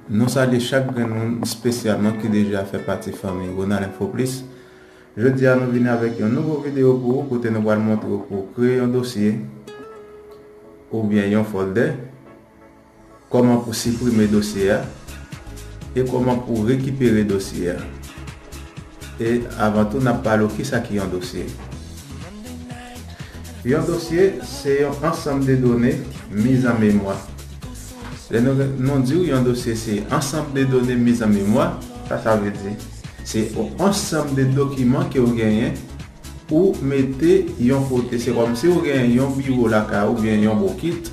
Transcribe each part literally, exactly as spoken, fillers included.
Nou salye chak grenn moun, espesyalman ki deja fè pati fanmi Ronald Info Plus. Jodi a nou vini avèk yon nouvo videyo pou ou, kote nou pral montre w pou w kreye yon dosye oubyen yon folder, kòman pou siprime dosye a e kòman pou rekipere dosye a. E avan tou, n ap pale w kisa ki yon dosye. Yon dosye se yon ansanm de done miz an memwa. Lè nou, nou di w yon dosye se ansanm de done miz an memwa, sa sa vle di? Se yon ansanm de dokiman ke w genyen, ou mete yon kote. Se kòmsi ou gen yon biwo lakay ou, oubyen yon bokit,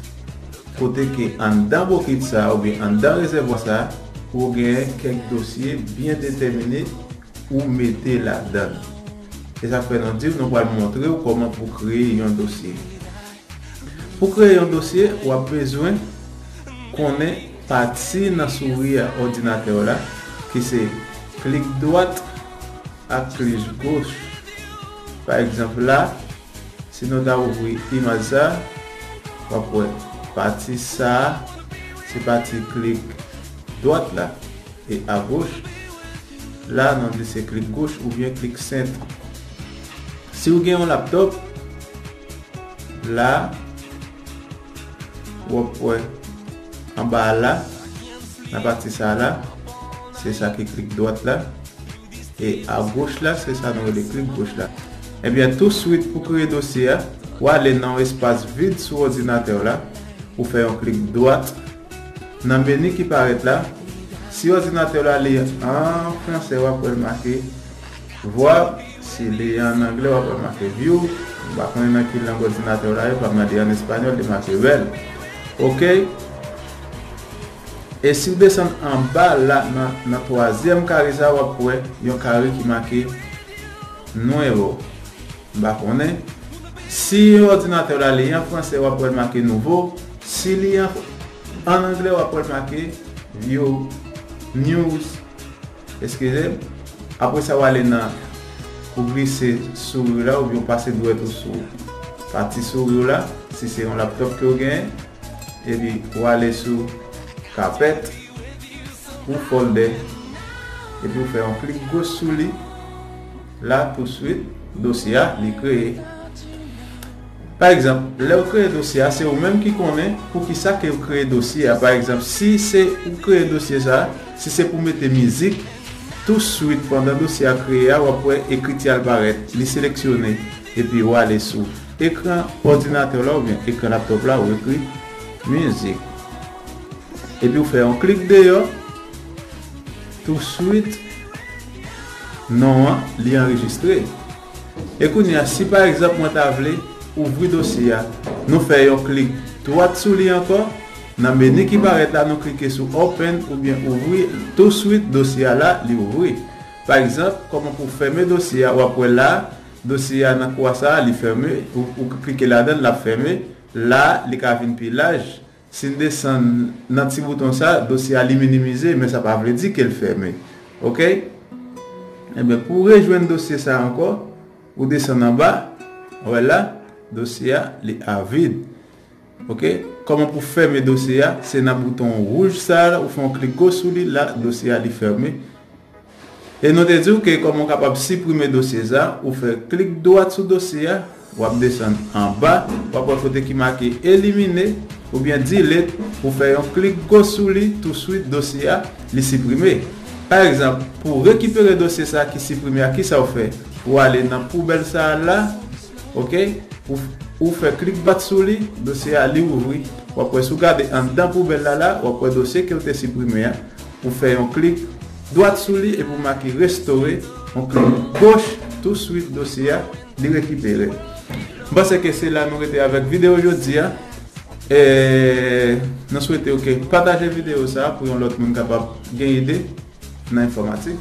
kote ke anndan bokit sa a oubyen anndan rezèvwa sa a, ou gen kèk dosye byen detèmine ou mete ladan l. E sa k fè nou di w nou pral montre w kòman pou kreye yon dosye. Pou kreye yon dosye, w ap bezwen konnen pati nan souri a òdinatè w la, ki se klik dwat ak klik goch. Pa egzanp la, si nou ta ouvri imaj sa a, w ap wè pati sa a, se pati klik dwat la, e agoch la, nou di se klik goch oubyen klik sent. Si w gen yon laptòp, la, w ap wè anba a la, nan pati sa a la, se sa ki klik dwat la. E agoch la, se sa nou rele klik goch la. Ebyen, touswit pou kreye dosye a, w ale nan yon espas vid sou òdinatè w la, ou fè yon klik dwat. Nan meni ki parèt la, si òdinatè w la li an fransè, w ap wè l make voir, si li an anglè, w ap wè l make view. M pa konnen nan ki lang òdinatè w la ye, pa m nan li an espanyòl, li make ver. Oke? E si w desann anba la, nan, nan twazyèm kare sa a, w ap wè yon kare ki make nuevo. M pa konnen. Si òdinatè w la li an fransè, w ap wè l make nouvo. Si li an, an anglè, w ap wè l make view, news, eskize m. Apre sa, w ale nan, ou glise souri w la, oubyen w pase dwèt ou sou pati souri w la, si se yon laptòp ke w genyen. Epi w ale sou kapèt ou folder, epi w fè yon klik goch sou li. La, touswit, dosye a, li kreye. Pa egzanp, lè w kreye dosye a, se ou menm ki konnen poukisa ke w kreye dosye a. Pa egzanp, si se ou kreye dosye sa a, si se pou mete mizik, touswit pandan dosye a kreye a, w ap wè ekriti a l parèt, li seleksyone, epi w ale sou ekran òdinatè w la oubyen ekran laptòp la, ou ekri mizik. Epi w fè yon klik deyò, touswit, non an, li anrejistre. E kounye a, si pa egzanp mwen ta vle ouvri dosye a, nou fè yon klik dwat sou li ankò, nan meni ki parèt la, nou klike sou open oubyen ouvri, touswit dosye a la, li ouvri. Pa egzanp, kòman pou fèmen dosye a, w ap wè la, dosye a nan kwa sa a, li fèmen, ou, ou klike ladan l, l ap fèmen. La, li ka vin pi laj. Si n desann nan ti bouton sa, dosye a li minimize, men sa pa vle di ke l fèmen. Oke? Ebyen, pou w rejwenn dosye sa a ankò, ou desann anba, w wè la, dosye a, li a vid. Oke? Kòman pou fèmen dosye a? Se nan bouton wouj sa a, ou fè yon klik goch sou li, la, dosye a, li fèmen. E nou te di w ke kòman w kapab siprime dosye sa, ou fè klik dwat sou dosye a, w ap desann anba, w ap wè kote ki make elimine oubyen delete, ou fè yon klik goch sou li, touswit dosye a, li siprime. Pa egzanp, pou w rekipere dosye sa ki siprime a, kisa w fè? Ou ale nan poubèl sa a la, oke? Ou, ou fè klik dwat sou li, dosye a li ouvri. W ap wè si w gade anndan poubèl la la, w ap wè dosye ke w te siprime a. Ou fè yon klik dwat sou li epi w make restore, yon klik goch, touswit dosye a, li rekipere. M panse ke se la nou rete avèk videyo jodi a. E nou swete w ke pataje videyo sa a pou yon lòt moun kapab gen ide nan enfòmatik.